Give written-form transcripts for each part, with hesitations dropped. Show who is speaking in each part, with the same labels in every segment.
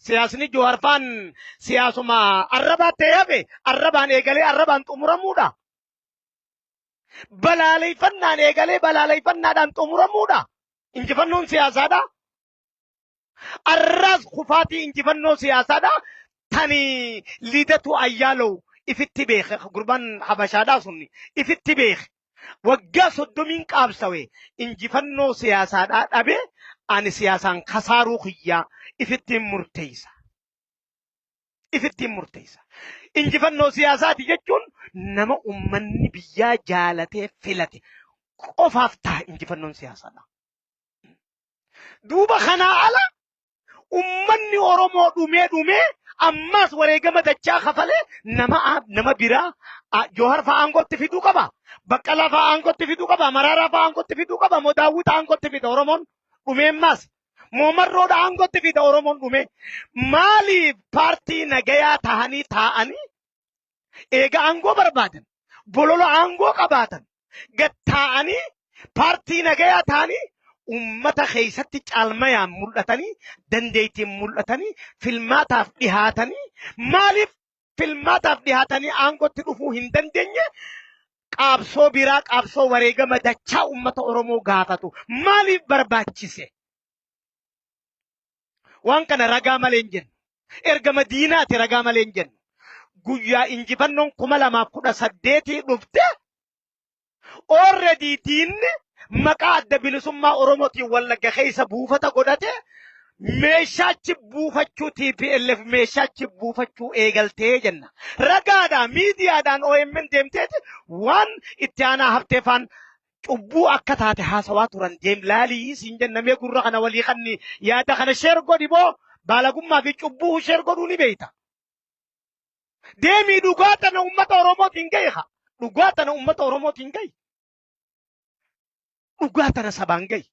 Speaker 1: Siyaasni Jawaar faan siyaasuma arrabaa ta'ee hafe arrabaan eegalee arrabaan xumuramuudha. Balaaleffannaan eegalee balaaleffannaadhaan xumuramuudha. Injifannoon siyaasaadha. Arraas kufaatii injifannoo siyaasaadha. Tani Lidatu Ayyaalow ifitti beeke gurbaan Habashaadhaa sun ifitti beeke. Waggaa soddomiin qaabsawe injifannoo siyaasaadhaa dhabe ani siyaasaan kasaaruu kiyyaa ifittiin murteessa. Ifittiin murteessa. Injifannoo siyaasaati jechuun nama ummanni biyyaa jaalatee filate qofaaf ta'a injifannoon siyaasaadha. Duuba kanaa ala ummanni Oromoo dhumee dhumee ammaas wareegama dachaa kafalee nama biraa Joohar fa'aa aangootti fiduu qaba. Baqqalaa fa'aa aangootti fiduu qaba. Maraaraa fa'aa aangootti fiduu qaba. Moo Daawwit aangootti fida Oromoon dhumee ammaas. Moo Marroodha aangootti fida Oromoon dhumee. Maaliif paartii nagayaa tahanii taa'anii eega aangoo barbaadan bolola aangoo qabaatan gad taa'anii paartii nagayaa ta'anii ummata keessatti caalmayaan mul'atanii dandeettiin mul'atanii filmaataaf dhihaatanii maaliif filmaataaf dhihaatanii aangootti dhufuu hin dandeenye qaabsoo biraa qaabsoo wareegama dachaa ummata Oromoo gaafatu maaliif barbaachise? Waan kana ragaa malee hin jennu. Ergama diinaati ragaa malee hin jennu. Guyyaa injifannoon 2018 dhufte already diinni maqaa adda bilisummaa Oromootiin Wallagga keessa buufata godhate meeshaachi buufachuu TPLF meeshaachi buufachuu eegaltee jenna. Ragaadhaa miidiyaadhaan OMN deemteeti waan itti aanaa haftee faan cubbuu akka taate haasawaa turan deem laalii siin jenna mee gurra kana walii kanni yaada kana sheer godhi boo baalagummaa fi cubbuu sheer godhuu ni beeyta. Deemii dhugaa tana uummata Oromootiin gahi haa. Dhugaa tana uummata Oromootiin gahi. Dhugaa tana sabaan gahi.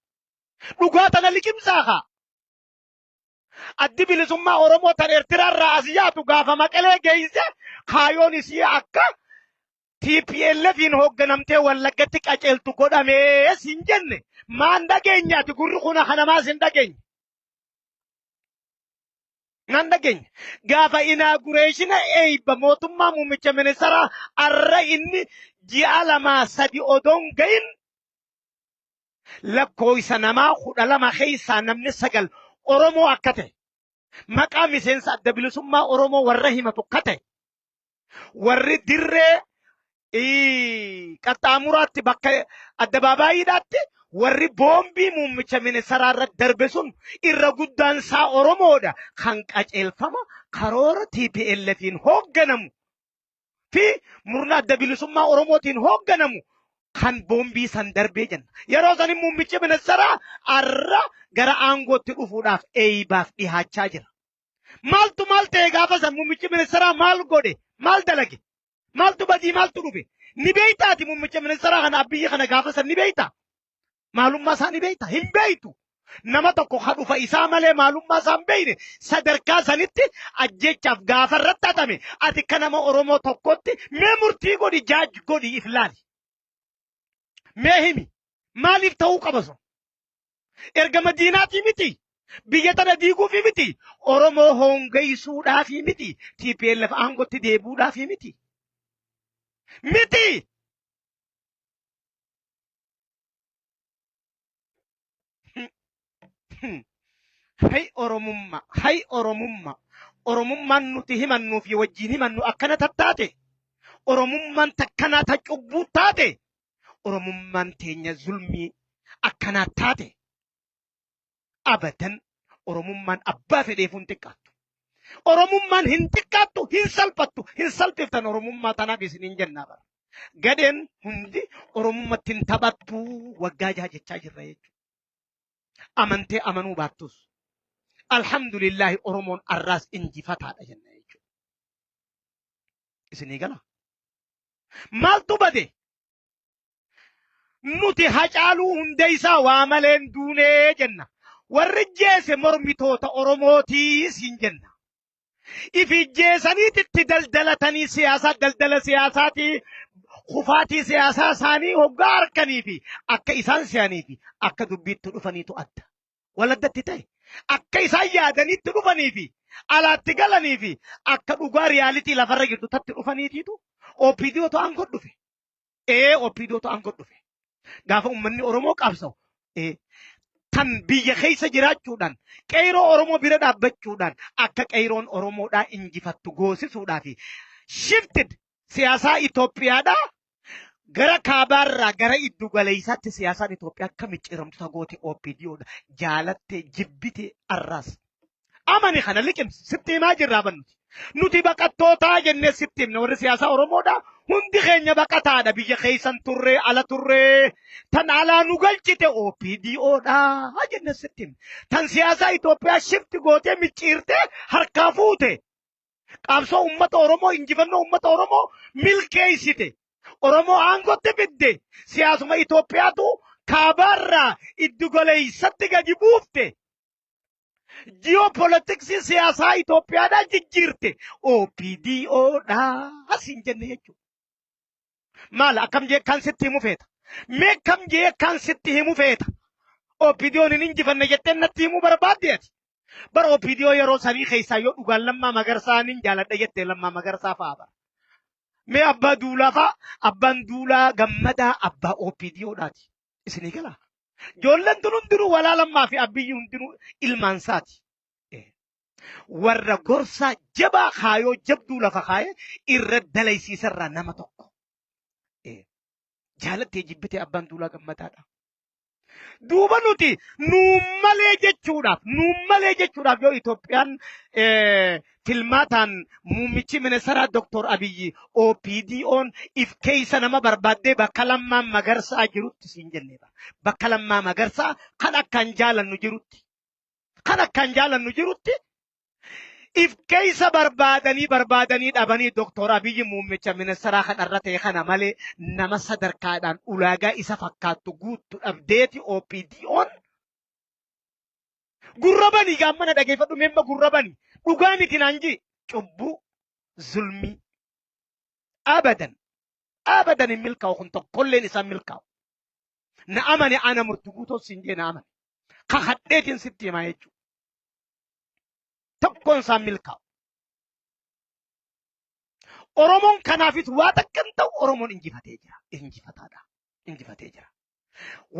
Speaker 1: Dhugaa tana liqimsaa haa. Addi bilisummaa Oromoo tan Eertiraa irraa as yaatu gaafa Maqalee geeyse kaayoon isii akka TPLFiin hoogganamtee Wallaggatti qaceeltu godhamee siin jenne maan dhageenye ati gurri kun kanamaas hin dhageenye. Naan dhageenye. Gaafa inaagureeshina eeyba mootummaa muummicha ministeeraa arra inni ji'a lamaa sadi odoon gahin lakkoofsa namaa 12 keessaa namni 9 Oromoo akka ta'e maqaa miseensa adda bilisummaa Oromoo warra himatu akka ta'e warri dirree qaxxaamuraatti bakka addabaabaayiidhaatti warri boombii muummicha ministeeraa irratti darbe sun irra guddaan isaa Oromoodha kan qaceelfama karoora TPLFiin hoogganamu fi murna adda bilisummaa Oromootiin hoogganamu kan boombii san darbee jenna. Yeroo sanin muummichi ministeeraa arra gara aangootti dhufuudhaaf eeybaaf dhihaachaa jira. Maaltu maal ta'e gaafa san muummichi ministeeraa maal godhe? Maal dalage? Maaltu badii maaltu dhufe? Ni beeytaati muummicha ministeeraa kana Abiyyi kana gaafa san ni beeyta? Maalummaa isaa ni beeyta? Hin beeytu. Nama tokko ka dhufa isaa malee maalummaa isaa hin beeyne sadarkaa sanitti ajjeechaaf gaafa irratti hatame ati akka nama Oromoo tokkotti mee murtii godhi jaaj godhi if laali. Mee himi maaliif ta'uu qaba sun? Ergama diinaatii miti. Biyya tana diiguufi miti. Oromoo hoongeysuudhaafii miti. TPLF aangotti deebi'uudhaafii miti. Miti! Hay Oromummaa, hay Oromummaa. Oromummaan nuti himannuu fi wajjin himannu akkana tattaate. Oromummaan takkanaa ta cubbuu taate. Oromummaan teenya zulmii akkanaa taate. Abadan Oromummaan abbaa fedheefuu hin xiqqaattu. Oromummaan hin xiqqaattu, hin salphattu, hin salphiftan Oromummaa tanaaf isiniin jennaa bara. Gadheen hundi Oromummatti hin taphattu waggaa jaha jechaa jirra jechuudha. Amantee amanuu baattus. Alhamdulillaahi Oromoon arraas injifataadha jenna jechuudha. Isinii gala. Maaltu bade? Nuti Hacaaluu Hundeessaa waa malee hin duunee jenna. Warri jeese mormitoota Oromootiis hin jenna. Ifi jeesaniit itti daldalatanii siyaasaa daldala siyaasaatii kufaatii siyaasaa isaanii hoggaa harkanii fi akka isaan se'anii fi akka dubbiitti dhufaniitu adda. Wal addatti ta'e. Akka isaan yaadaniitti dhufanii fi alaatti galanii fi akka dhugaa reality lafarra jirtu tatti dhufaniitiitu OPDOtu aangoo dhufe. Ee, OPDOtu aangoo dhufe. Gaafa uummanni Oromoo qabsa'u kan biyya keessa jiraachuudhaan qeyroo Oromoo bira dhaabbachuudhaan akka qeyroon Oromoodhaa injifattu goosisuudhaa fi shifted siyaasaa Itoophiyaadhaa gara kaabaarraa gara iddu galeessaatti siyaasaan Itoophiyaa akka micciiramtu tagoote OPDOdha. Jaalattee jibbite arraas. Amani kana liqimsi, sitti himaa jirraa bannuti. Nuti baqattootaa jennee sitti himna, warri siyaasaa Oromoodha. Hundi keenya baqataadha, biyya keessan turree ala turree, tan alaa nu galchite OPDOdha jennee sitti himna. Tan siyaasaa Itoophiyaa shift gootee micciirtee harkaa fuute. Qabsoo uummata Oromoo, injifannoo uummata Oromoo milkeessite. Oromoo aangootti fidde, siyaasuma Itoophiyaatu kaabaarraa iddu galeessatti gadi buufte. Ji'oopolitiksii siyaasaa Itoophiyaadhaa jijjiirte. OPDOdha asiin jenne jechuudha. Maal akkam jee kan sitti himu feeta? Mee kam jee kan sitti himu feeta? OPDOn hin injifanne jettee natti himuu barbaadde ati. Bara OPDO yeroo sanii keessaa yoo dhugaan Lammaa Magarsaa nin jaaladha jettee, Lammaa Magarsaa fa'aa bara. Mee Abbaa Duulaa fa'aa, Abbaan Duulaa Gammadaa abbaa OPDOdhaati. Isinii galaa? Ijoolleen tun hundinuu walaa Lammaa fi Abiyyi hundinuu ilmaansaati. Warra gorsaa jabaa kaayoo jabduu lafa kaayee irra dalaysiisarraa nama tokko. Jaalattee jibbitee Abbaan Duulaa Gammadaadha. Duuba nuti nuun malee jechuudhaaf, nuun malee jechuudhaaf, yoo Itoophiyaan filmaataan muummichi ministeeraa Dr. Abiyyi OPDOn if keessa nama barbaaddee bakka Lammaa Magarsaa jirutti siin jennee bara. Bakka Lammaa Magarsaa kan akkaan jaalannu jirutti. Kan akkaan jaalannu jirutti if keessa barbaadanii barbaadanii dhabanii, Dr. Abiyyi muummicha ministeeraa kanarra ta'e kana malee nama sadarkaadhaan ulaagaa isa fakkaattu guuttu dhabdeeti OPDOn. Gurra banii gaammana dhageeffadhu, meemma gurra banii dhugaa miti naan jii. Cubbuu zulmii abadan abadan hin milkaa'u, kun tokkolleen isaan milkaa'u. Na amane, ana murti guutoo siin jee, na amane, kakadheetiin sitti himaa jechuudha. Tokkoon isaan milkaa'u. Oromoon kanaafis waa takka hin ta'u, Oromoon injifatee jira. Injifataadha. Injifatee jira.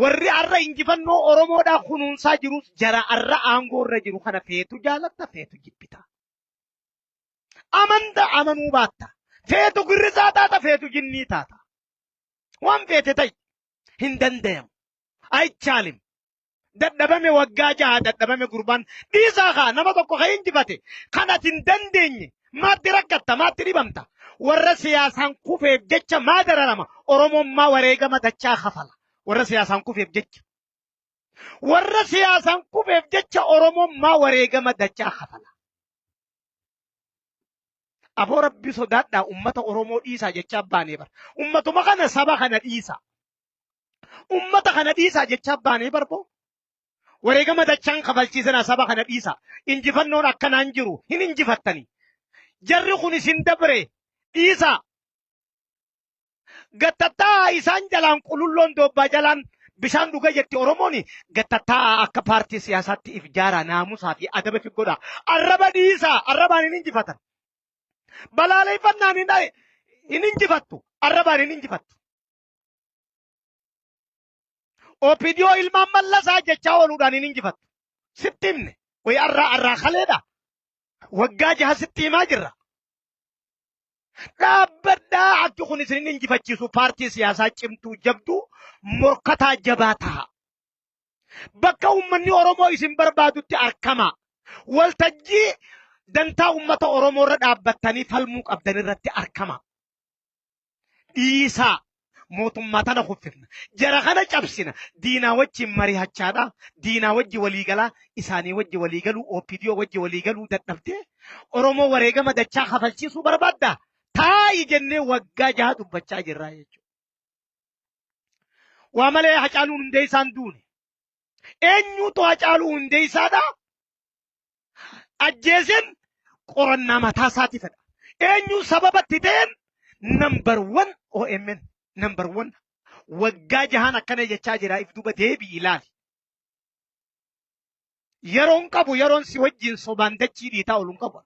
Speaker 1: Warri har'a injifannoo Oromoodhaa kunuunsaa jirus jara har'a aangoo irra jiru kana, feetu jaalatta, feetu jibbita. Amanta amanuu baatta. Feetu girrisaa taata, feetu jinnii taata. Waan feete ta'i. Hin dandayamu. Aychaalim. Dadhabame, waggaa 6 dadhabame gurbaan. Dhiisaa kaa, nama tokko kan injifate kan ati hin dandeenye maatti rakkatta, maatti dhibamta? Warra siyaasaan kufeef jecha maa dararama Oromoon? Maa wareegama dachaa kafala warra siyaasaan kufeef jecha? Warra siyaasaan kufeef jecha Oromoon maa wareegama dachaa kafala? Aboo, Rabbi sodaadhaa, ummata Oromoo dhiisaa jechaa baanee bara. Ummatuma kana, saba kana dhiisaa, ummata kana dhiisaa jechaa baanee barboo. Wareegama dachaan kafalchiisanaa, saba kana dhiisaa. Injifannoon akkanaan jiru hin injifattanii. Jarri kun isin dabre, dhiisaa. Gattataa isaan jalaan qululloon doobbaa jalaan bishaan dhuga jetti Oromoon. Gattataa akka paartii siyaasaatti if jaaraa, naamusaa fi adaba fi godhaa. Arraba dhiisaa, arrabaan hin injifatan. Balaaleeffannaan hin injifattu, arrabaan hin injifattu. OPDO ilmaan Mallasaa jechaa ooluudhaan hin injifattu. Sitti himne. Wayi arraa arraa kaleedha. Waggaa 6 sitti himaa jirra. Dhaabbadhaa, akki kun isin injifachiisu, paartii siyaasaa cimtuu jabduu morkataa jabaa ta'a. Bakka uummanni Oromoo isin barbaadutti argama. Waltajjii dantaa uummata Oromoo irra dhaabbattanii falmuu qabdan irratti argama. Dhiisaa, mootummaa tana kuffifna. Jara kana cabsina. Diinaa wajjin mari'achaadha. Diinaa wajji waliigalaa, isaanii wajji waliigaluu, OPDO wajji waliigaluu dadhabdee Oromoo wareegama dachaa kafalchiisuu barbaadda. Taa'i jennee waggaa 6 dubbachaa jirra jechuudha. Waa malee Hacaaluu Hundeessaan duune. Eenyuutu Hacaaluu Hundeessaadha? Ajjeeseen qorannaa mataa isaati fedha. Eenyu sababatti ta'een? Number one OMN, number one. Waggaa jahaan akkana jechaa jira, if duba deebi'i ilaali. Yeroon qabu yeroon si wajjin sobaan dachii dhiitaa oolu hin qabu.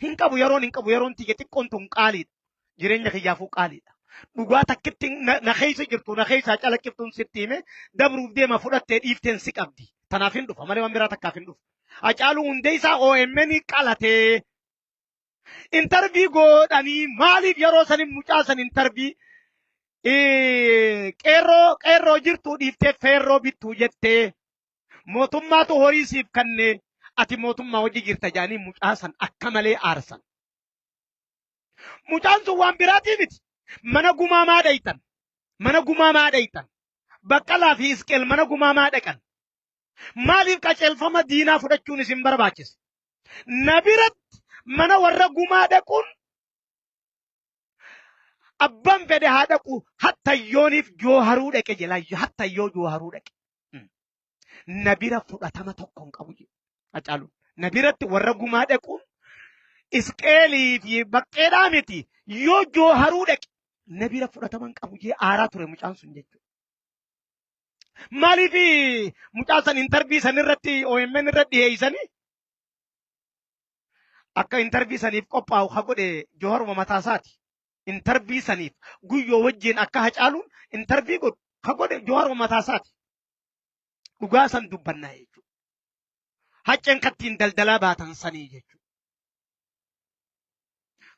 Speaker 1: Hin qabu yeroon hin qabu yeroon tiyya xiqqoon tun qaaliidha. Jireenya kiyyaafuu qaaliidha. Dhugaa takkitti na keessa jirtu na keessaa calaqqiftuun sitti hime dabruuf deema fudhattee dhiifteen si qabdi. Tanaaf hin dhufa malee waan biraa takkaaf hin dhufu. Hacaaluu Hundeessaa OMN qalatee intarvii godhanii maaliif yeroo sanin mucaa san intarvii qeerroo qeerroo jirtuu dhiiftee feerroo bittuu jettee mootummaatu horii siif kennee ati mootummaa hojii jirta jedhanii mucaa san akka malee aarsan. Mucaan sun waan biraatii miti. Mana gumaa maa dhayxan? Mana gumaa maa dhayxan? Baqqalaa fi Isqeel mana gumaa maa dhaqan? Maaliif qajeelfama diinaa fudhachuun isin barbaachise? Na biratti mana warra gumaa dhaquun abbaan fedhe haa dhaqu hatta yooniif jooharuu dhaqe jedha hatta yoo jooharuu dhaqe. Na bira fudhatama tokko hin qabu jedhe Hacaaluun. Na biratti warra gumaa dhaquun Isqeelii fi baqqeedhaa miti yoo jooharuu dhaqe na bira fudhatama hin qabu jee aaraa ture mucaan sun jechuudha. Maaliif mucaa san intarvii san irratti OMN irra dhiyeessanii akka intarvii saniif qophaa'u ka godhe Jooharuma mataa isaati. Intarvii saniif guyyoo wajjin akka Hacaaluun intarvii godhu ka godhe Jooharuma mataa isaati. Dhugaa san dubbannaa jechuudha. Hacceen kattiin daldalaa baatan sanii jechuudha.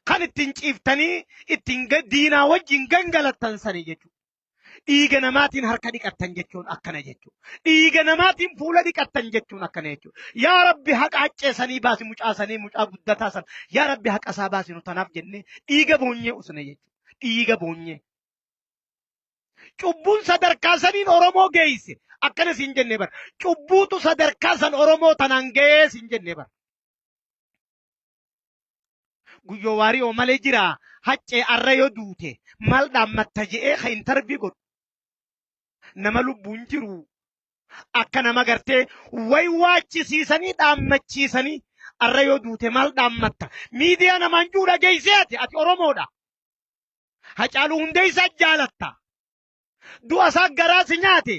Speaker 1: Kan ittiin ciiftanii ittiin diinaa wajjin gangalattan sanii jechuudha. Dhiiga namaatiin harka dhiqattan jechuun akkana jechuudha. Dhiiga namaatiin fuula dhiqattan jechuun akkana jechuudha. Yaa Rabbi haqa haccee sanii baasi mucaa sanii mucaa guddataa san. Yaa Rabbi haqa isaa baasi nu tanaaf jennee dhiiga boonyee usne jechuudha. Dhiiga boonyee. Cubbuun sadarkaa saniin Oromoo geesse. Akkana siin jennee bara. Cubbuutu sadarkaa san Oromoo tanaan ga'ee siin jennee bara. Guyyoo Waariyoo malee jira haccee arra yoo duute maal dhaammatta je'ee ka intarvii godhu nama lubbuun jiru akka nama gartee way waachisiisanii dhaammachiisanii arra yoo duute maal dhaammatta miidiyaa namaan juu dhageessee ati ati Oromoodha Hacaaluu Hundeessaa jaalatta du'a isaa garaa si nyaate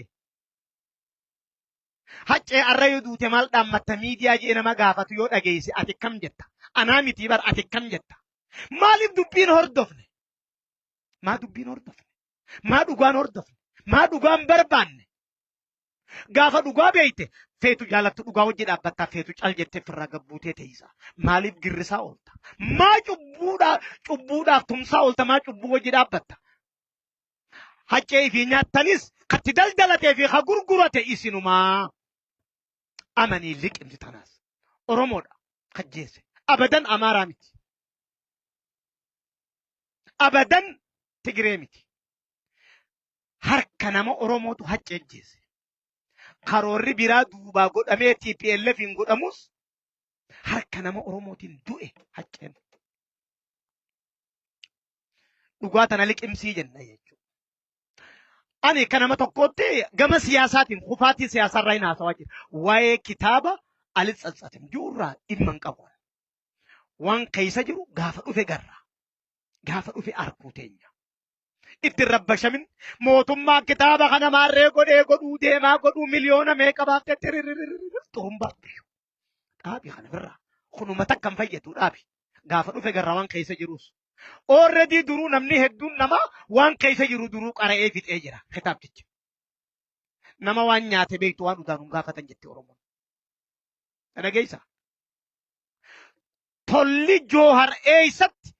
Speaker 1: Haccee arra yoo duute maal dhaammatta miidiyaa jee nama gaafatu yoo dhageesse ati kam jetta? Anaa mitii bar ati kam jetta? Maaliif dubbiin hordofne? Maa dubbiin hordofne? Maa dhugaan hordofne? Maa dhugaan barbaanne? Gaafa dhugaa beeyte feetu jaalattu dhugaa wajji dhaabbattaa feetu cal jettee firraa gabbuutee teessa. Maaliif girrisaa oolta? Maa cubbuudhaaf cubbuudhaaf tumsaa oolta? Maa cubbuu wajji dhaabbatta? Haccee ifii nyaattanis katti daldalatee fi ka gurgurate isinumaa. Amanii liqimsi tanaas. Oromoodha kajjeesse. Abadan Amaaraa miti. Abadan Tigiree miti. Harka nama Oromootu haccee ajjeese. Karoorri biraa duubaa godhamee TPLF hin godhamus harka nama Oromootiin du'e hacceen. Dhugaa tana liqimsii jenna jechuudha. Ani akka nama tokkootti gama siyaasaatiin kufaatii siyaasaarraa hin haasawaa jira. Waa'ee kitaaba alitsatsatим jiruurraa dhimma hin qabu. Waan keessa jiru gaafa dhufe garra. Gaafa dhufe arkuu teenya. Itti hin rabbashamin mootummaan kitaaba kana maarree godhee godhuu deemaa godhuu miliyoona meeqa baaftee tiriririririr xurumbaa. Dhaabi kana birraa. Kunuma takka hin fayyadu dhaabi. Gaafa dhufe garra waan keessa jirus. Already duruu namni hedduun namaa waan keessa jiru duruu qara'ee fixee jira kitaabticha. Nama waan nyaate beektu waan udaan hin gaafatan jette Oromoon. Dhageessa. Tolli Joohar eessatti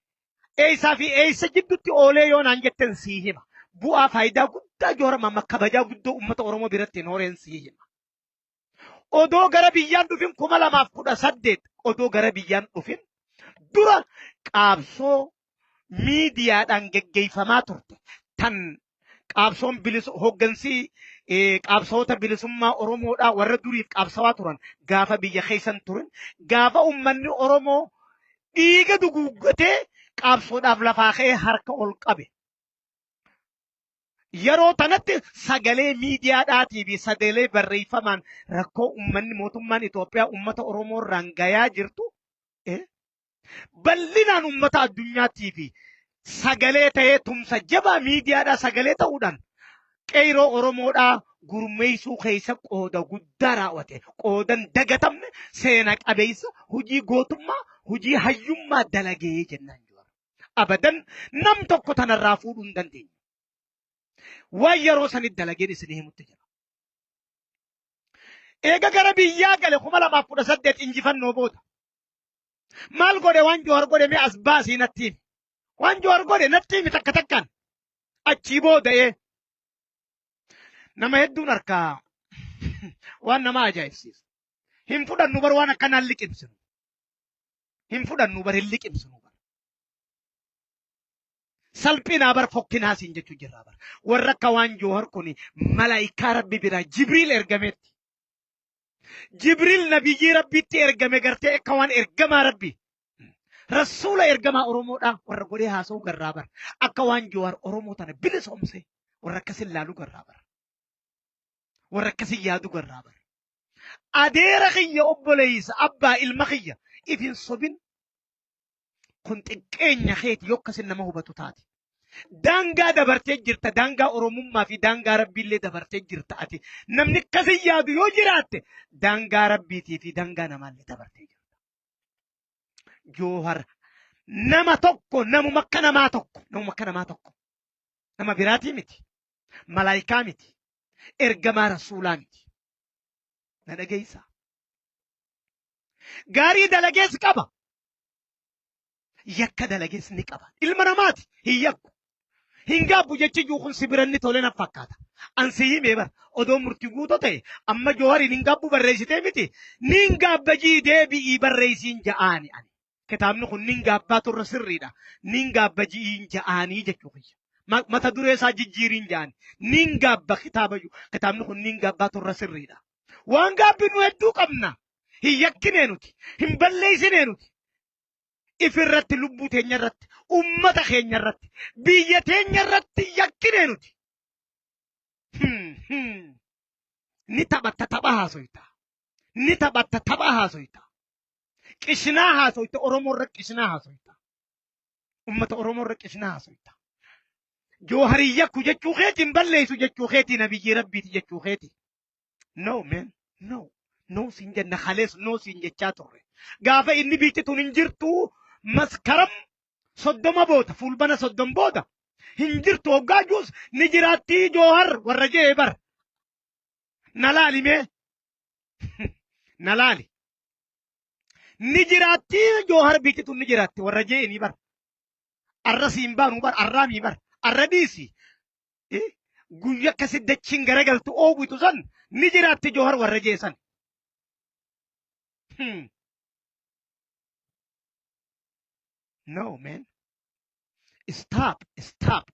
Speaker 1: eessaa fi eessa jidduutti oolee yoo naan jetten sii hima. Bu'aa faayidaa guddaa Joohar mamma kabajaa guddoo uummata Oromoo biratti hin horeen sii hima. Odoo gara biyyaan dhufin 2018 odoo gara biyyaan dhufin dura qaabsoo miidiyaadhaan geggeeffamaa turte tan qaabsoon bilis hooggansii qaabsawoota bilisummaa Oromoodhaa warra duriif qaabsawaa turan gaafa biyya keessan turan gaafa uummanni Oromoo dhiiga duguuggatee qaabsoodhaaf lafaa ka'ee harka ol qabe. Yeroo tanatti sagalee miidiyaadhaatii fi sagalee barreeffamaan rakkoo uummanni mootummaan Itoophiyaa uummata Oromoo irraan gayaa jirtu bal'inaan uummata addunyaatii fi sagalee ta'ee tumsa jabaa miidiyaadhaa sagalee ta'uudhaan qeyroo Oromoodhaa Gurmeessuu keessa qooda guddaa raawwate. Qoodan dagatamne, seena qabeessa, hojii gootummaa, hojii hayyummaa dalagee jennaan Jawaar. Abadan nam tokko tanarraa fuudhuu hin dandeenye. Waan yeroo sanitti dalageen isin himutti jira. Eega gara biyyaa gale 2018 injifannoo booda. Maal godhe? Waan Jawaar godhe mee as baasii natti himi. Waan Jawaar godhe natti himi takka takkaan. Achii booda'ee. Nama hedduun harkaa waan nama ajaa'ibsiisu. Hin fudhannu bar, waan akkanaan liqimsinu. Hin fudhannu bar, hin liqimsinu bar. Salphinaa bar, fokkinaa siin jechuu jirraa bar. Warra akka waan Joohar kun malaayikaa Rabbi biraa Jibriil ergameetti. Jibriil nabiyyii Rabbiitti ergame gartee akka waan ergamaa Rabbi. Rasuula ergamaa Oromoodhaa warra godhee haasa'u garraa bar. Akka waan Jowaar Oromoo tana bilisoomse warra akkasin laalu garraa bar. Warra akkasin yaadu garraa bar. Adeera kiyya, obboleessa abbaa ilma kiyya, if hin sobin. Kun xiqqeenya keeti yoo akkasin nama hubatu taate. Daangaa dabartee jirta, daangaa Oromummaa fi daangaa Rabbiillee dabartee jirta ati. Namni akkasin yaadu yoo jiraatte, daangaa Rabbiitii fi daangaa namaallee dabartee jirta. Joohar nama tokko, namuma akka namaa tokko, namuma akka namaa tokko, nama biraatii miti, malaayikaa miti, ergamaa rasuulaa miti. Na dhageessaa. Gaarii dalagees qaba. Yakka dalagees ni qaba. Ilma namaati, hin yakku. Hin gaabbu jechi jiru kun si bira inni tole na fakkaata. An si himee bar, odoo murtii guutoo ta'e amma Joohariin hin gaabbu barreessitee miti, nin gaabba jii deebi'ii barreessiin ja'aani ani. Kitaabni kun nin gaabbaa turre sirriidha. Nin gaabba ji'iin ja'aanii jechuu kiyya. Mata duree isaa jijjiiriin ja'ani. Nin gaabba kitaaba jiru. Kitaabni kun nin gaabbaa turre sirriidha. Waan gaabbinu hedduu qabna. Hin yakkinee nuti. Hin balleessinee nuti. Ifirratti, lubbuu teenya irratti, ummata keenya irratti, biyya teenya irratti yakkine nuti. Ni taphatta, tapha haasoyta. Ni taphatta, tapha haasoyta. Qishinaa haasoyta, Oromoo irra qishinaa haasoyta. Ummata Oromoo irra qishinaa haasoyta. Jooharii yakku jechuu keeti, hin balleessu jechuu keeti, nabiyyi Rabbiiti jechuu keeti. No man, no. No siin jenna, kalees no siin jechaa turre. Gaafa inni biitti tun hin jirtu, Maskaram 30 booda, Fuulbana 30 booda hin jirtu hoggaa juus, ni jiraattii Joohar warra jee bar. Na laali mee. Na laali. Ni jiraattii Joohar, biitti tun ni jiraatti warra jee ni bar. Arra siin baanu bar, arraa mii bar. Arra dhiisi. Guyya akkasi dachiin garagaltu oowwitu san ni jiraatti Joohar warra jeesan. No man. Stop, stop.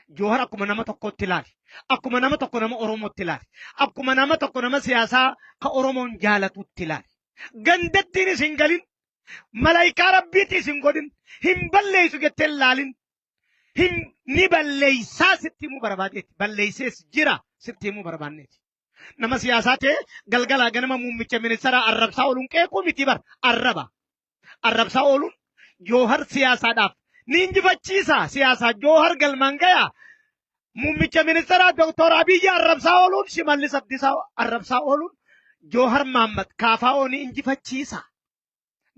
Speaker 1: Joohar akkuma nama tokkotti ilaali. Akkuma nama tokko nama Oromootti ilaali. Akkuma nama tokko nama siyaasaa ka Oromoon jaalatutti ilaali. Gandattiin isin galin. Malaayikaa Rabbiitti isin godhin. Hin balleessu jettee hin laalin. Hin ni balleessaa sitti himuu barbaadeeti. Balleessees jira sitti himuu barbaanneeti. Nama siyaasaa ta'e galgalaa ganama muummicha ministeeraa arrabsaa ooluun qeequu miti bar, arraba. Arrabsaa ooluun Joohar siyaasaadhaaf ni injifachiisa, siyaasaa Joohar galmaan gayaa. Muummicha ministeeraa Dooktor Abiyyi arrabsaa ooluun, Shimallis Abdiisaa arrabsaa ooluun Joohar Mahammad KFO ni injifachiisa.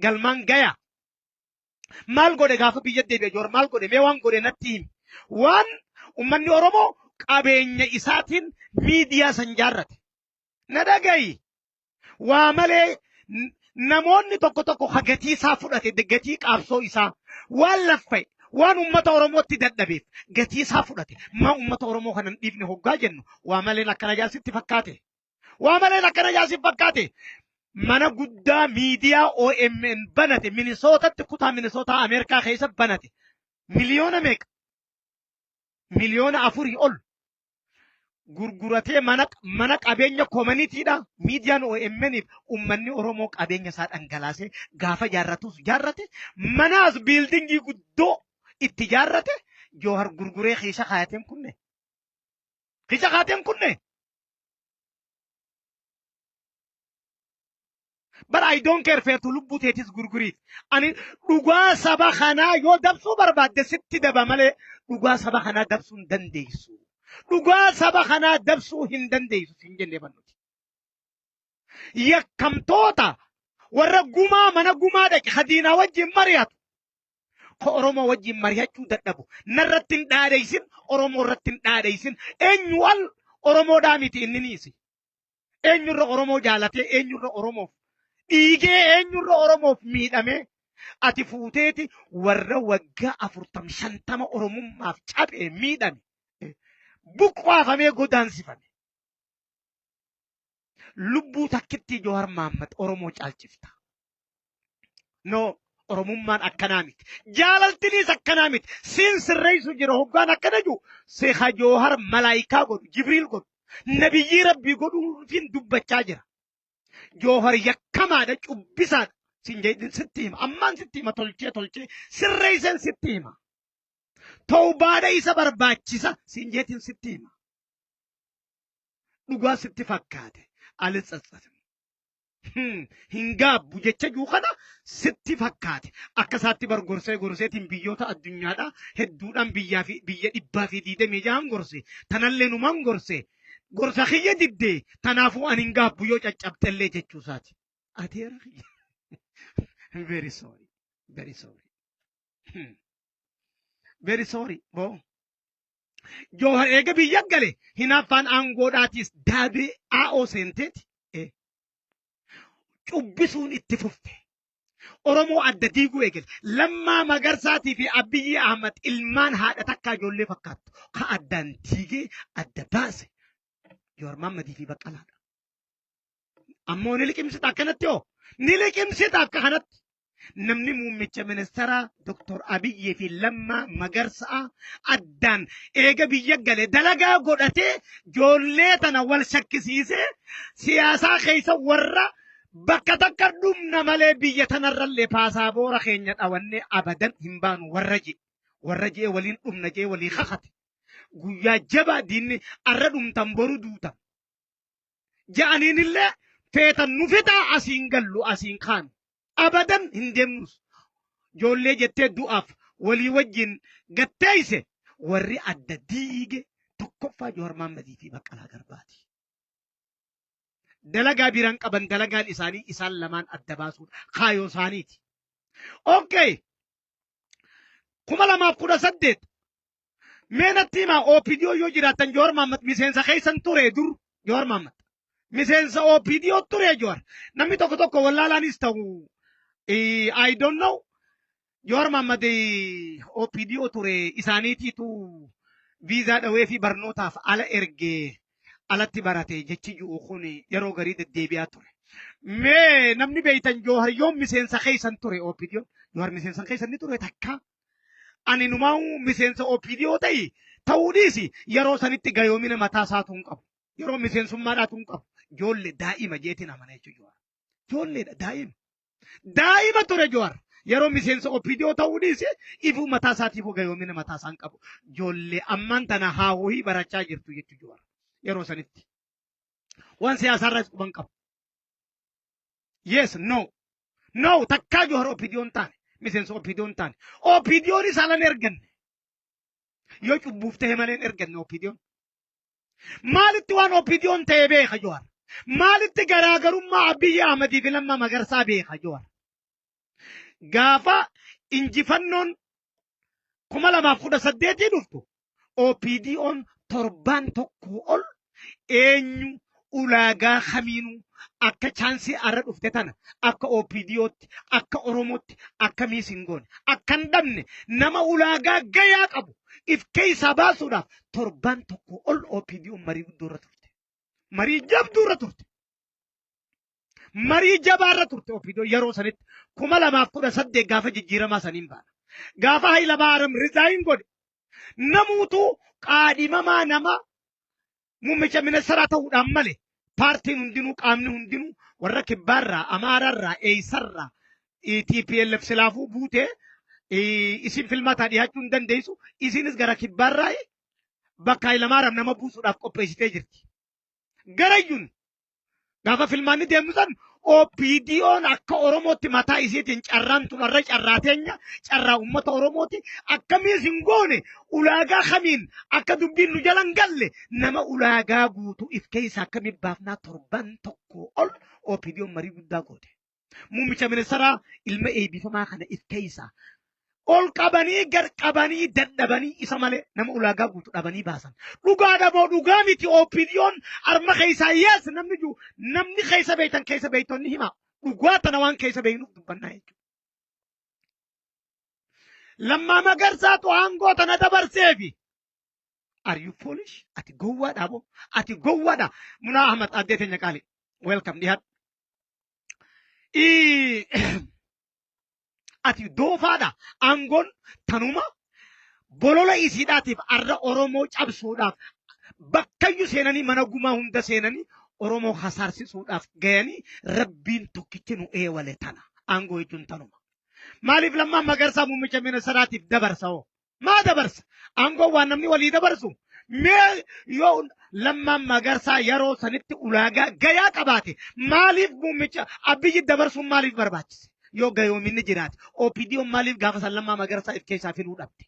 Speaker 1: Galmaan gayaa. Maal godhe gaafa biyya deebi'e Joowar, maal godhe mee? Waan godhe natti himi. Waan ummanni Oromoo qabeenya isaatiin miidiyaa san jaarrate. Na dhagayi. Waa malee namoonni tokko tokko ka gatii isaa fudhate, gatii qaabsoo isaa waan laffa'e, waan ummata Oromootti dadhabeef gatii isaa fudhate. Maa ummata Oromoo kana hin dhiifne hoggaa jennu, waa maleen akkana jaarsitti fakkaate. Waa maleen akkana jaarsitti fakkaate. Mana guddaa miidiyaa OMN banate Minisootatti, kutaa Minisootaa Ameerikaa keessa banate. Miliyoona meeqa? Miliyoona 4 ol gurguratee mana qabeenya koomaniitiidha. Miidiyaan OMN uummanni Oromoo qabeenya isaa dhangalaasee gaafa jaarratus jaarrate, manaas building guddoo itti jaarrate Joohar gurguree keessa kaayateen kunne. Keessa kaayateen kunne. But I don't care, feetu lubbuu teetis gurguriiti. Ani dhugaa saba kanaa yoo dabsuu barbaadde sitti daba malee dhugaa saba kanaa dabsuu hin dandeessu. Dhugaa saba kanaa dabsuu hin dandeessu siin jennee bannuti. Yakkamtoota warra gumaa mana gumaa dhaqe hadiinaa wajjin mari'atu. Ko Oromoo wajjin mari'achuu dadhabu. Narratti hin dhaadheessin, Oromoo irratti hin dhaadheessin. Eenyu al Oromoodhaa miti inni niisi. Eenyurra Oromoo jaalatee, eenyurra Oromoof dhiigee, eenyurra Oromoof miidhamee ati fuuteeti warra waggaa 40 50 Oromummaaf cabee miidhame buqqaafamee godaansifame. Lubbuu takkittii Jowaar Mahaammad Oromoo caalchifta. No, Oromummaan akkanaa miti. Jaalaltiniis akkanaa miti. Siin sirreessu jira hoggaan akkana jiru. Seekaa Joohar malaayikaa godhu, Jibriil godhu, nabiyyii Rabbii godhuutiin dubbachaa jira. Joohar yakkamaadha, cubbisaadha. Siin jedhin sitti hima. Ammaan sitti hima tolchee tolchee sirreesseen sitti hima. Tawbaadha isa barbaachisa siin jeetiin sitti hima. Dhugaa sitti fakkaate. Alitsatsatim. Hin gaabbu jecha jiru kana sitti fakkaate. Akka isaatti bar gorsee gorseetiin biyyoota addunyaadhaa hedduudhaan biyyaa fi biyya 126n gorse. Tanallee numan gorse. Gorsa kiyya diddee tanaafuu ani hin gaabbu yoo caccabxellee jechuu isaati. Adeera kiyya. Very sorry. Very sorry. Very sorry. Boo. Joohar eega biyya gale hinaaffaan aangoodhaatiis daabee aa'oo seenteeti cubbisuun itti fufte. Oromoo adda diiguu eegale. Lammaa Magarsaatii fi Abiyyi Ahmad ilmaan haadha takkaa ijoollee fakkaattu. Ka addaan diigee adda baase Jowaar Mahammadii fi Baqqalaadha. Ammoo ni liqimsita akkanatti hoo? Ni liqimsita akka kanatti. Namni muummicha ministeeraa Dr. Abiyyii fi Lammaa Magarsaa addaan eega biyya gale dalagaa godhatee ijoollee tana wal shakkisiisee siyaasaa keessa warra bakka takka dhumna malee biyya tanarrallee paasaaboora keenya dhawannee abadan hin baanu warra je'e. Warra je'e waliin dhumna je'e walii kakate. Guyyaa jabaa diinni arra dhumtan boru duutan. Ja'aniinillee feetan nu fixaa asiin gallu asiin kaanu. Abadan hin deemnus. Ijoollee jettee du'aaf walii wajjin gatteeyse warri adda diige tokkoffaa Jowaar Mahammadii fi Baqqalaa Garbaati. Dalagaa biraan qaban dalagaan isaanii isaan lamaan adda baasuudha. Kaayoo isaaniiti. Okay. 2018 Mee natti himaa OPDO yoo jiraattan Jowaar Mahammad miseensa keessan ture dur Jowaar Mahammad. Miseensa OPDO ture Jowaar. Namni tokko tokko wallaalaanis ta'u I don't know. Jowaar Mahammad OPDO ture isaaniitiitu viizaa dhawee fi barnootaaf ala ergee alatti barate jechi ji'u kun yeroo garii deddeebi'aa ture. Mee namni beeytan Jowaar yoom miseensa keessan ture OPDO? Jowaar miseensa keessan ni ture takkaa. Ani numaa'uu miseensa OPDO ta'i ta'uu dhiisi yeroo sanitti gayoomina mataa isaatu hin qabu. Yeroo miseensummaadhaatu hin qabu. Ijoollee daa'ima jeetiin amana jechuudha Jawaar. Ijoolleedha daa'ima. Daa'ima ture Jawaar. Yeroo miseensa OPDO ta'uu dhiisi ifuu mataa isaatiif gayoomina mataa isaa hin qabu. Ijoollee ammaan tana haawwii barachaa jirtu jechuudha Jawaar. Yeroo sanitti. Waan siyaasaarraas quban qabu. Yes, no. No, takkaa Johar OPDO hin taane. Miseensa OPDO hin taane. OPDOn isa alan erganne. Yoo cubbuuf ta'e malee hin erganne OPDOn. Maalitti waan OPDOn ta'e beeka Johar? Maalitti garaagarummaa Abiyyi Ahmadii fi Lammaa Magarsaa beeka Johar? Gaafa injifannoon 2018 dhuftu OPDOn torbaan tokko ol eenyu ulaagaa kamiinuu akka chaansii arra dhufte tana akka OPDOtti akka Oromootti akka miis hin goone akka hin dhabne nama ulaagaa gayaa qabu if keessaa baasuudhaaf torbaan tokko ol OPDOn marii guddoo irra turte. Marii jabduu irra turte. Marii jabaa irra turte OPDO yeroo sanitti 2018 gaafa jijjiiramaa saniin baana. Gaafa Hayilamaariyaam rizaayin godhe namuutu qaadhimamaa nama muummicha ministeeraa ta'uudhaan malee paartiin hundinuu qaamni hundinuu warra kibbaarraa amaararraa eeysarraa TPLF silaafuu buutee isin filmataa dhiyaachuu hin dandeessu isinis gara kibbaarraa bakka Hayilamaariyaam nama buusuudhaaf qopheessitee jirti. Garayyuun gaafa filmaanni deemu san OPDOn akka Oromootti mataa isiitiin carraan tun har'a carraa teenya, carraa uummata Oromooti. Akkamiis hin goone, ulaagaa kamiin akka dubbiin nu jala hin galle, nama ulaagaa guutuu if keessa akkamiin baafnaa, torban tokko ol OPDOn marii guddaa goote. Muummicha ministeeraa ilma eebbifamaa kana if keessaa ol qabanii gad qabanii dadhabanii isa malee nama ulaagaa guutu dhabanii baasan. Dhugaadha moo dhugaa miti? OPDOn arma keessaa yes namni jiru, namni keessa beektan, keessa beektonni hima. Dhugaa tana waan keessa beeknuuf dubbannaa jechuudha. Lammaa Magarsaatu aangoo tana dabarseefi. Are you foolish? Ati gowwaadha moo? Ati gowwaadha. Munaa Ahmad addee teenya qaali. Welcome, dhiyaadhu. Ati doofaadha. Aangoon tanuma bolola isiidhaatiif arra Oromoo cabsuudhaaf bakkayyuu seenanii, mana gumaa hunda seenanii Oromoo hasaarsisuudhaaf gayanii, Rabbiin tokkichi nu eewale tana. Aangoo jechuun tanuma. Maaliif Lammaan Magarsaa muummicha ministeeraatiif dabarsa hoo? Maa dabarsa? Aangoon waan namni walii dabarsu. Mee yoo Lammaan Magarsaa yeroo sanitti ulaagaa gayaa qabaate, maaliif muummicha Abiyyi dabarsuun maaliif barbaachise? Yoo gayoominni jiraate OPDOn maaliif gaafa san Lammaa Magarsaa if keessaa filuu dhabde?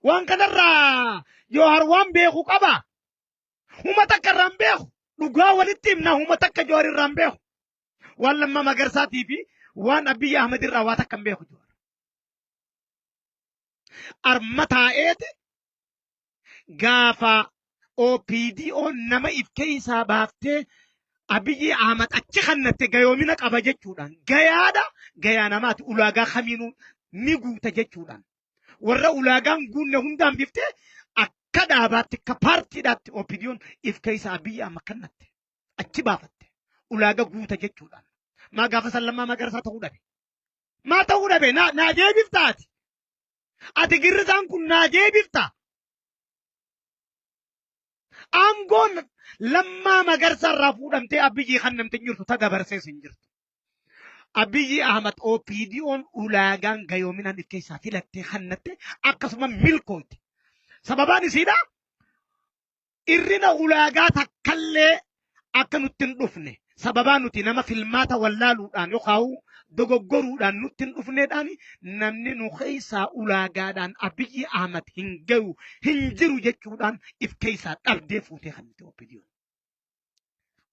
Speaker 1: Waan kanarraa Joohar waan beeku qaba. Huma takka irraa hin beeku. Dhugaa walitti himna, huma takka Joohar irraa hin beeku. Waan Lammaa Magarsaatii fi waan Abiyyi Ahmed irraa waa takka hin beeku Joohar. Arma taa'eeti gaafa OPDO nama if keessaa baaftee Abiyyi Ahmad achi kannatte gayoomina qaba jechuudhaan, gayaadha, gayaa namaati, ulaagaa kamiinuu ni guuta jechuudhaan, warra ulaagaan guunne hundaan biftee akka dhaabaatti, akka paartiidhaatti OPDOn if keessaa Abiyyi Ahmad kannatte achi baafatte ulaaga guuta jechuudhaan, maa gaafa san Lammaa Magarsaa ta'uu dhabe? Maa ta'uu dhabe? Naa deebifta ati. Ati girrisaan kun naa deebifta. Aangoon Lammaa Magarsaa irraa fuudhamtee Abiyyi kan namti hin jirtu, ta dabarsees hin jirtu. Abiyyi Ahmad OPDOn ulaagaan gayoominaan if keessaa filattee kannatte akkasuma milkooyte. Sababaan isiidha irrina ulaagaa takkallee akka nutti hin dhufne, sababaa nuti nama filmaata wallaaluudhaan yookaan dogoggoruudhaan nutti hin dhufneedhaan, namni nu keessaa ulaagaadhaan Abiyyi Ahmad hin gayu hin jiru jechuudhaan if keessaa dhabdee fuutee kan nuti OPDOn.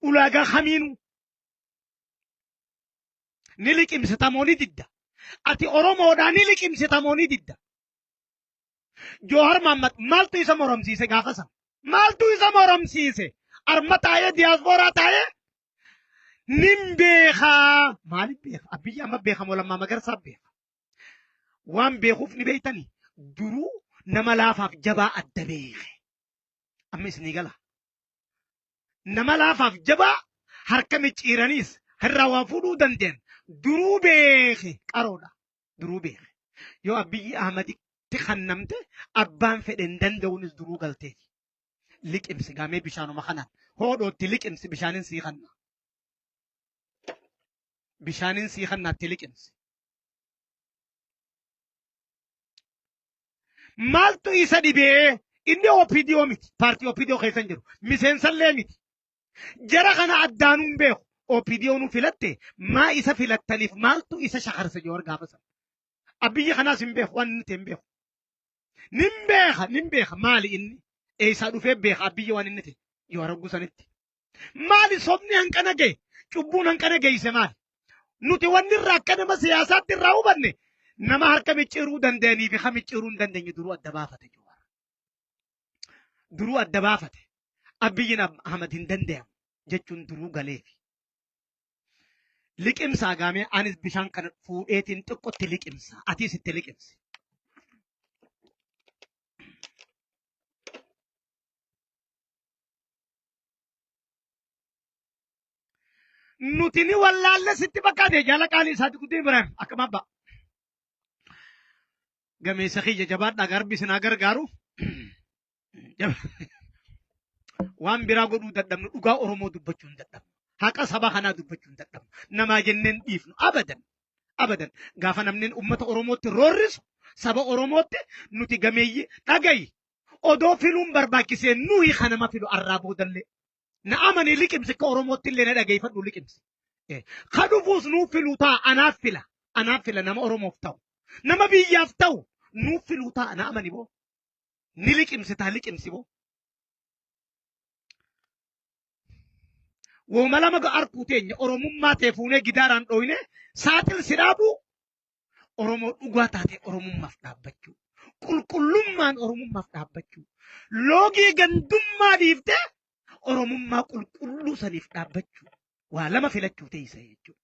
Speaker 1: Ulaagaa kamiinuu ni liqimsitamoo ni didda? Ati Oromoodhaa ni liqimsitamoo ni didda? Joohar Mahammad maaltu isa moromsiise gaafa sana? Maaltu isa moromsiise? Arma taa'ee, diyaaspooraa taa'ee nin beekaa. Maaliif beeka? Abiyyi amma beeka moo Lammaa Magarsaa beeka? Waan beekuuf ni beektanii? Duruu nama laafaaf jabaa adda beeke. Amma isinii gala. Nama laafaaf jabaa harka micciiraniis irraa waa fuudhuu danda'an duruu beeke, qaroodha. Duruu beeke. Yoo Abiyyi Ahmaditti kannamte abbaan fedhe hin danda'uunis duruu galteeti. Liqimsi gaamee bishaanuma kanaan. Hoodhootti liqimsi, bishaanin sii kanna. Bishaanin sii kannaatti liqimsi. Maaltu isa dhibee? Inni OPDO miti. Paartii OPDO keessa hin jiru. Miseensallee miti. Jara kana addaanuu hin beeku. OPDO nu filatte, maa isa filattaniif maaltu isa shakarse Joowar gaafa sana? Abiyyi kanaas hin beeku, waan inni ta'e hin beeku. Nin beeka, nin beeka, maali inni? Eessaa dhufee beeka Abiyyi waan inni ta'e? Joowar hogguu sanitti. Maali sobni hanqana ga'e? Cubbuun hanqana geesse maali? Nuti wanni irraa akka nama siyaasaatti irraa hubanne, nama harka micciiruu danda'anii fi kan micciiruu hin dandeenye duruu adda baafate Joowar. Duruu adda baafate. Abiyyiin Ahmad hin danda'amu jechuun duruu galeefi. Liqimsaa gaamee, anis bishaan kana fuudheetiin xiqqotti liqimsa. Atis itti liqimsi. Nuti ni wallaalle sitti fakkaate, jaala qaalii isaati guddin Ibrahim akkam abbaa. Gameessa kiyya, jabaadhaa, garbi isin haa gargaaru. Waan biraa godhuu dadhabnu, dhugaa Oromoo dubbachuu hin dadhabnu. Haqa saba kanaa dubbachuu hin dadhabnu. Namaa jenneen dhiifnu abadan. Abadan. Gaafa namni uummata Oromootti roorrisu, saba Oromootti, nuti gameeyyii dhagayi. Odoo filuun barbaachisee nuyi kanama filu arraa boodallee. Na amanii liqimsi akka Oromootti illee na dhageeffadhu liqimsi. Ka dhufuus nuuf filuu ta'a anaaf fila. Anaaf fila nama Oromoof ta'u. Nama biyyaaf ta'u nuuf filuu ta'a na amani boo. Ni liqimsitaa liqimsi boo. Wooma lama arkuu teenya Oromummaa tee fuunee gidaaraan dhooyne saaxil si dhaabuu Oromoo dhugaa taatee Oromummaaf dhaabbachuu. Qulqullummaan Oromummaaf dhaabbachuu. Loogii gandummaa dhiiftee Oromummaa qulqulluu saniif dhaabbachuu. Waa lama filachuu teessa jechuudha.